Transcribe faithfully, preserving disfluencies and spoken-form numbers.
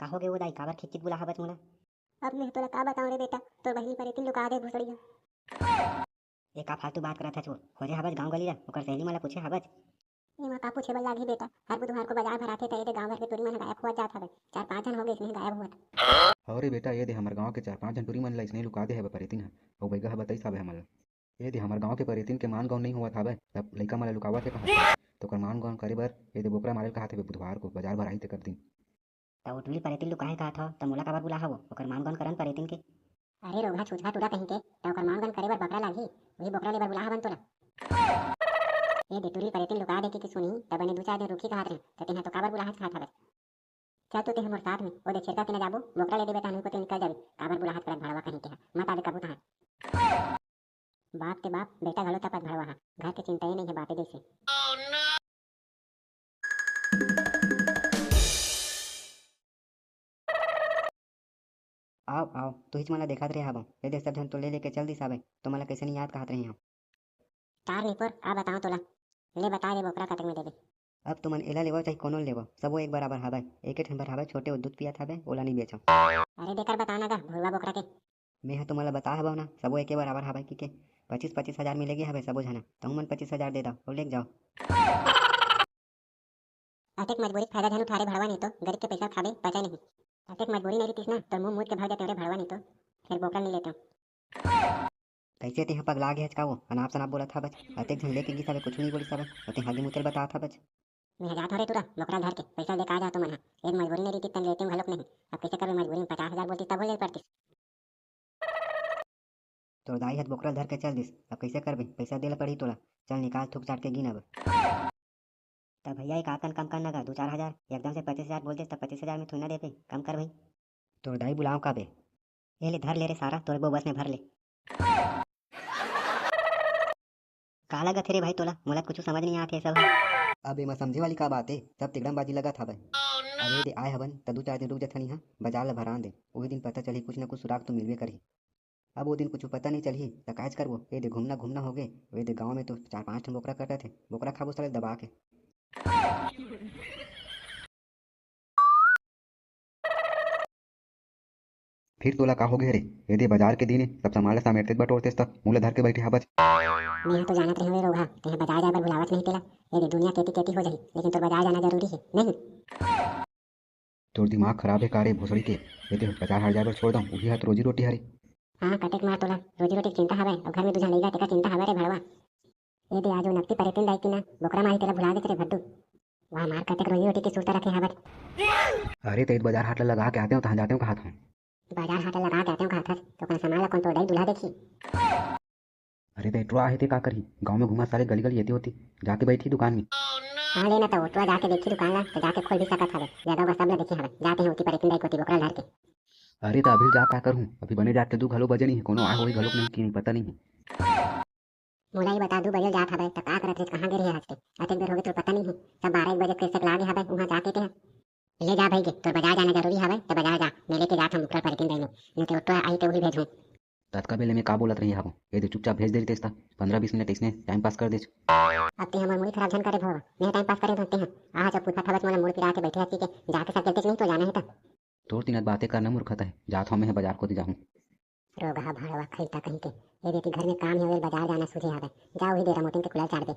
हो गे वो दाई, काबर खिचखिच बुला हवच मोला? अब मैं तोला का बताऊं रे बेटा, तोर बहिनी परेतिन लुका दे भोसड़ी ह। ए का फालतू बात करत हच वो? खोजे हवच गांव गली ला, ओकर सहेली मन ला पूछे हवच? एमा का पूछे बर लागही बेटा, हर बुधवार को बाजार भराथे त ए दे गांव भर के टूरी मन ह गायब होवत जात हवय। चार पांच झन हो गे इसने गायब होवत। हव रे बेटा, ए दे हमर गांव के चार पांच झन टूरी मन ला इसने लुका दे हवय परेतिन ह, अउ बइगा ह बतइस हवय हमन ला। ए दे हमर गांव के परेतिन के मान गौन नइ होवत हवय, तब लइका मन ला लुकावत हे कहत हवय। त ओकर मान गौन करे बर ए दे बोकरा मारे ल कहत हवय बुधवार को बाजार भराही तेकर दिन। त वो टूरी परेतिन लुकाहे कहत हव, त मोला काबर बुला हवो? ओकर मान गौन करन परेतिन के। अरे रोगहा छुछहा टूरा कहीं के, त ओकर मान गौन करे बर बकरा लागही, वही बोकरा ले बर बुला हवन तोला। ए दे टूरी परेतिन लुका दे के, के सुनही, त बने दू चार दिन रुकही कहत रहे, त तेहा तो काबर बुलाहस कहत हवस। चल तो तेहा मोर साथ में, ओ दे छेरका के न जाबो, बोकरा ले देबे तहन कोती निकल जाबे, काबर बुलाहस करत भड़वा कहीं तेहा, मत आबे कभू तहां। बाप के बाप, बेटा घलो तपत भड़वा हा, घर के चिंता ये नहीं है बापे जैसे। आव, आव, तुहिच मन ला देखत रहे हवं। ए दे सब झन तो ले लेके चल दिस हावय, तो मन ला कइसे नइ याद कहत रहे हव। कार निपोर, आ बताओ तोला। ले बता दे बोकरा कतक में देबे। अब तुमन एला लेवव चाहे कोनो ल लेवव, सबो एक बराबर हावय। एके ठन बर हावय, छोटे ओ दूध पियत हावय, ओला नइ बेचव। अरे देकर बता ना गा, भुरवा बोकरा के। मेंह तुमन ला बता हवव ना, सबो एके बराबर हावय कहिके। पच्चीस पच्चीस हजार मिले गे हावय सबो झना, तहू मन पच्चीस हजार दे दव अउ लेग जाव। अतेक मजबूरी के फायदा झन उठा रे भड़वा, नहीं तो गरीब के पैसा खाबे पचा नहीं। अतेक मजबूरी नहीं रहितिस ना, तो मुंह मूत के भाग जाते रे भड़वा, नहीं तो फिर बोकरा नहीं लेते। कैसे तेहा पगला गे हच का वो? अनाप शनाप बोलत हवच। अतेक झन लेके गिस हवे, कुछु नहीं बोलिस हवे, अउ तेहा आगे मुचल बतात हवच। मैं जात हव रे टूरा, बोकरा धर के पैसा दे का जा तो मन हा। एक मजबूरी नहीं रहितिस तन लेते घलोक नहीं। अब कैसे करबे मजबूरी में? पचास हजार बोलतिस तब ले पड़तिस। तोर दाई ह त बोकरा ल धर के चल दिस, अब कइसे करबे? पइसा दे ल पड़ही तोला। चल निकाल, थूक चाट के गिन अब। त भैया, एक आकन कम कर न गा, दू चार हजार। एकदम से पच्चीस हजार बोल देस, त पच्चीस हजार में थोड़ी ना देबे, कम कर भाई। तोर दाई बुलाव का बे? ए ले, धर ले रे सारा, तोर बो बस में भर ले। का लगत हे रे भाई तोला? मोला कुछु समझ नहीं आत हे सब। अब एमा समझे वाली का बात हे? सब तिकड़मबाजी लगत हवय। अरे दे, आए हवन, त दू चार दिन रुक जथन इहाँ, बाजार ल भरान दे। उही दिन पता चलही, कुछ न कुछ सुराग तो मिलबे करही। अब वो दिन कुछु पता नहीं चलही, त काहेच करबो। ए दे, घूमना घूमना होगे। ए दे, गाँव में तो चार पांच ठन बोकरा कटत हे, बोकरा खाबो साले दबा के। फिर तोला का होगे रे? ए दे, बाजार के दिन ए, सब सामान ला समेटतेस बटोरतेस त मुंह ला धर के बइठे हवच। मेंह तो जानत रहेंव रे रोगहा, तेंह बाजार जाए बर बुलावत नहीं तेला। ए दे, दुनिया केती केती हो जाही, लेकिन तोर बाजार जाना जरूरी हे, नहीं? तोर दिमाग खराब हे का रे भोसड़ी के? ए दे, बाजार हाट जाए बर छोड़ दंव, उही ह त रोजी रोटी हरे। हाँ, कतेक मार तोला, रोजी रोटी के चिंता हवय, अउ घर में दू झन लइका तेकर चिंता हवय रे भड़वा। ए दे, आज वो नकटी परेतिन दाई की ना, बोकरा माही तेला भुला देथे रे भड्डू। वाह मार, कतेक रोजी रोटी के सुरता रखे हावत। अरे, त ए दे बाजार हाट ल लगा के आतेंव, तहाँ जातेंव कहत हंव। बाजार हाट ल लगा के आतेंव कहत हस, त अपन सामान ल कोन तोर दाई दूल्हा देखही? अरे, त ए टुरा आहे, ते का करही? गाँव में घूमत सारे गली गली एती ओती, जाके बइठही दुकान में। हाँ, ले ना त, ओ टुरा जाके देखही दुकान ला, त जाके खोल भी सकत हवे। जादा बस सब ल देखे हवे, जाते हैं ओती परेतिन दाई कोती बोकरा ल धर के। अरे, त अभी ल जा का करहूँ? अभी बने जात के दू घलो बजे नहीं हे, कोनो आए होही घलोक नहीं कि नहीं, पता नहीं हे। मोला ही बता, दू बजे जात हवय, त का करत रेस, कहाँ गे रहे आज के? अतेक बेर होगे तोर पता नहीं हे। सब बारह एक बजे के सेक लागे हवय, उहाँ जाके तेहा। ले जा भाई गे, तोर बाजार जाना जरूरी हवय, त बाजार जा, मैं लेके जात हंव मुकरा परेतिन दाई नो, नहीं ते ओटो आई ते उही भेजहूँ। ततका बेले में का बोलत रही हवं? ए दे चुपचाप भेज दे रहितेस त, पंद्रह बीस मिनट इसने टाइम पास कर देच। अब ते हमर मुड़ी खराब झन करे भोरवा, मैं टाइम पास करे धोते हैं। आहा जब पूछत हवच मोला मुड़ पिरा के बैठे हसी के, जाके सकेलतेच नहीं तो जाना है त। तोर तीनत बातें करना मूर्खता है, जात हंव मैं बाजार कोती जाहूँ। रोगहा भाड़वा खइता कहीं के। ए बेटी घर में काम हे, बाजार जाना सूझे हवय। जा उही डेरा मोटिन के कुलल चाट दे।